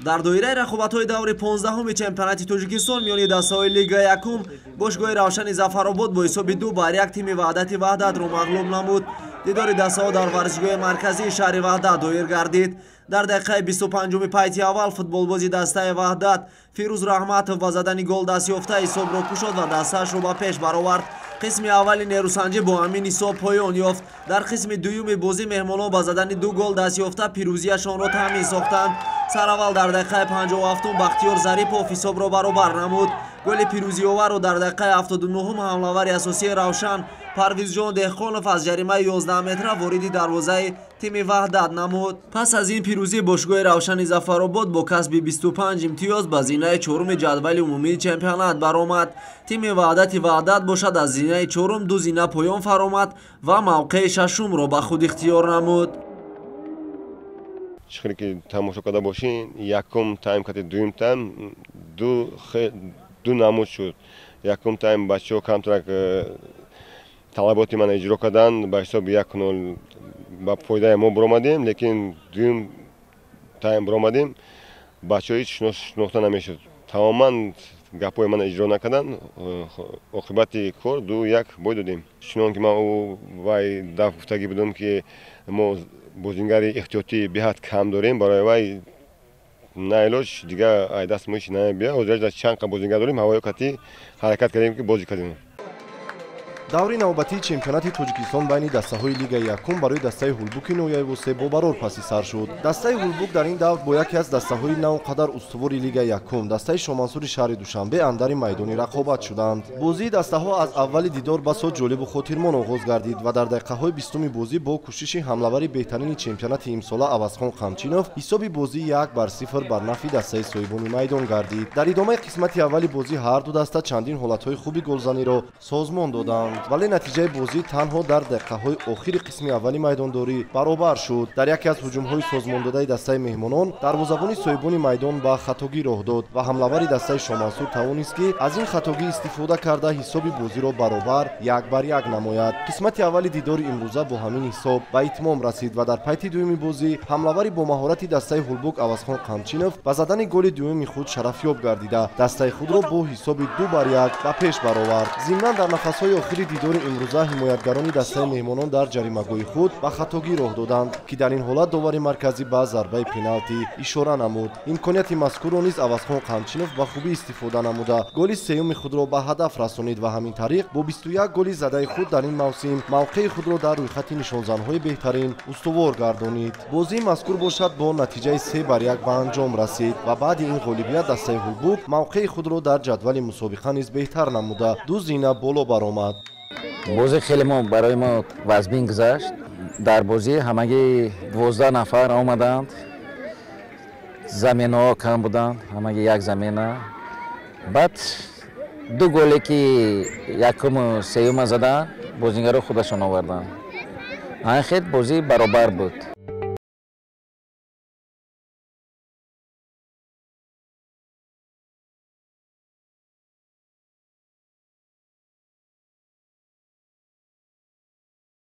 Дар доираи рақобатҳои даври 15-уми чемпионати Тоҷикистон миёни дастаҳои Лигаи якум бошгоҳи Равшани Зафаробод бо ҳисоби 2-1 тими Ваҳдати Ваҳдатро мағлуб намуд. Дидори дастаҳо дар варзишгоҳи марказии шаҳри Ваҳдат доир гардид. Дар дақиқаи 25-уми пайти аввал футболбози дастаи Ваҳдат Фирӯз Раҳматов ба задани гол даст ёфта ҳисобро кушод ва дастаашро ба пеш баровард. Қисми аввали нерӯсанҷӣ бо ҳамин ҳисоб поён ёфт. Дар қисми дуюми бозӣ меҳмонон ба задани 2 гол даст ёфта пирӯзиашонро таъмин сохтанд. Сараввал дар дақиқаи 57-ум Бахтиёр Зарипов ҳисобро баробар намуд. Голи пирӯзиоварро дар дақиқаи 79-ум ҳамлавари асосии Равшан Парвизҷон Деҳқонов аз ҷаримаи 11 метра вориди дарвозаи тими Ваҳдат намуд. Пас аз ин пирӯзӣ бошгоҳи Равшани Зафаробод бо касби 25 имтиёз ба зинаи чоруми ҷадвали умумии чемпионат баромад. Тими Ваҳдати Ваҳдат бошад аз зинаи чорум 2 зина поён фаромад ва мавқеи шашумро ба худ ихтиёр намуд. Чӣ хеле ки тамошо карда бошин, якум тайм кати дуюм тайм ду намуд шуд. Якум тайм бачаҳо камтарак талаботи мана иҷро карданд, ба ҳисоби 1-0 ба фоидаи мо биромадем, лекин дуюм тайм биромадем, бачаҳо ҳеҷ шинохта намешуд. Тамоман гапҳои мана иҷро накарданд, оқибати кор 2-1 бой додем. Чунон ки ман ӯ вай даф гуфтагӣ будам, ки мо бозингари эҳтиётӣ беҳад кам дорем, барои вай наилоҷ дигар ай даст мо ҳеҷ намебия. Ҳозир чанд қа бозингар дорем, ҳавои кати ҳаракат кардем, ки бозӣ кардем. Даври навбатии чемпионати Тоҷикистон байни дастаҳои Лигаи якум барои дастаи Ҳулбуки ноҳияи Восе бо барор паси сар шуд. Дастаи Ҳулбук дар ин давр бо яке аз дастаҳои на он қадар устувори Лигаи якум, дастаи Шомансури шаҳри Душанбе, андари майдони рақобат шуданд. Бозии дастаҳо аз аввали дидор басо ҷолибу хотирмон оғоз гардид ва дар дақиқаҳои 20-уми бозӣ бо кӯшиши ҳамлавари беҳтарини чемпионати имсола Авазхон Қамчинов ҳисоби бозӣ 1-0 бар нафъи дастаи соҳибони майдон гардид. Дар идомаи қисмати аввали бозӣ ҳар ду даста чандин ҳолатҳои хуби голзаниро созмон доданд, вале натиҷаи бозӣ танҳо дар дақиқаҳои охири қисми аввали майдондорӣ баробар шуд. Дар яке аз ҳуҷумҳои созмондодаи дастаи меҳмонон дарвозабони соҳибони майдон ба хатогӣ роҳ дод ва ҳамлавари дастаи Шомансур тавонист, ки аз ин хатогӣ истифода карда ҳисоби бозиро баробар 1-1 намояд. Қисмати аввали дидори имрӯза бо ҳамин ҳисоб ба итмом расид ва дар пайти дуюми бозӣ ҳамлавари бо маҳорати дастаи Ҳулбук Авазхон Қамчинов ба задани голи дуюми худ шарафёб гардида дастаи худро бо ҳисоби 2-1 ба пеш баровард. Зимнан дар нафасҳои охири дидори имрӯза ҳимоятгарони дастаи меҳмонон дар ҷаримагоҳи худ ба хатогӣ роҳ доданд, ки дар ин ҳолат довари марказӣ ба зарбаи пеналти ишора намуд. Имконияти мазкурро низ Авазхон Қамчинов ба хубӣ истифода намуда голи сеюми худро ба ҳадаф расонид ва ҳамин тариқ бо 21 голи задаи худ дар ин мавсим мавқеи худро дар рӯйхати нишонзанҳои беҳтарин устувор гардонид. Бозии мазкур бошад бо натиҷаи 3-1 ба анҷом расид ва баъди ин ғолибият дастаи Ҳулбук мавқеи худро дар ҷадвали мусобиқа низ беҳтар намуда 2 зина боло баромад. Бозӣ хеле барои мо вазмин гузашт. Дар бозӣ ҳамагӣ 12 нафар омаданд, заминаҳо кам буданд, ҳамагӣ як замина. Баъд 2 голе ки якуму сеюма заданд, бозингаро худашон оварданд. Айн хел бозӣ баробар буд.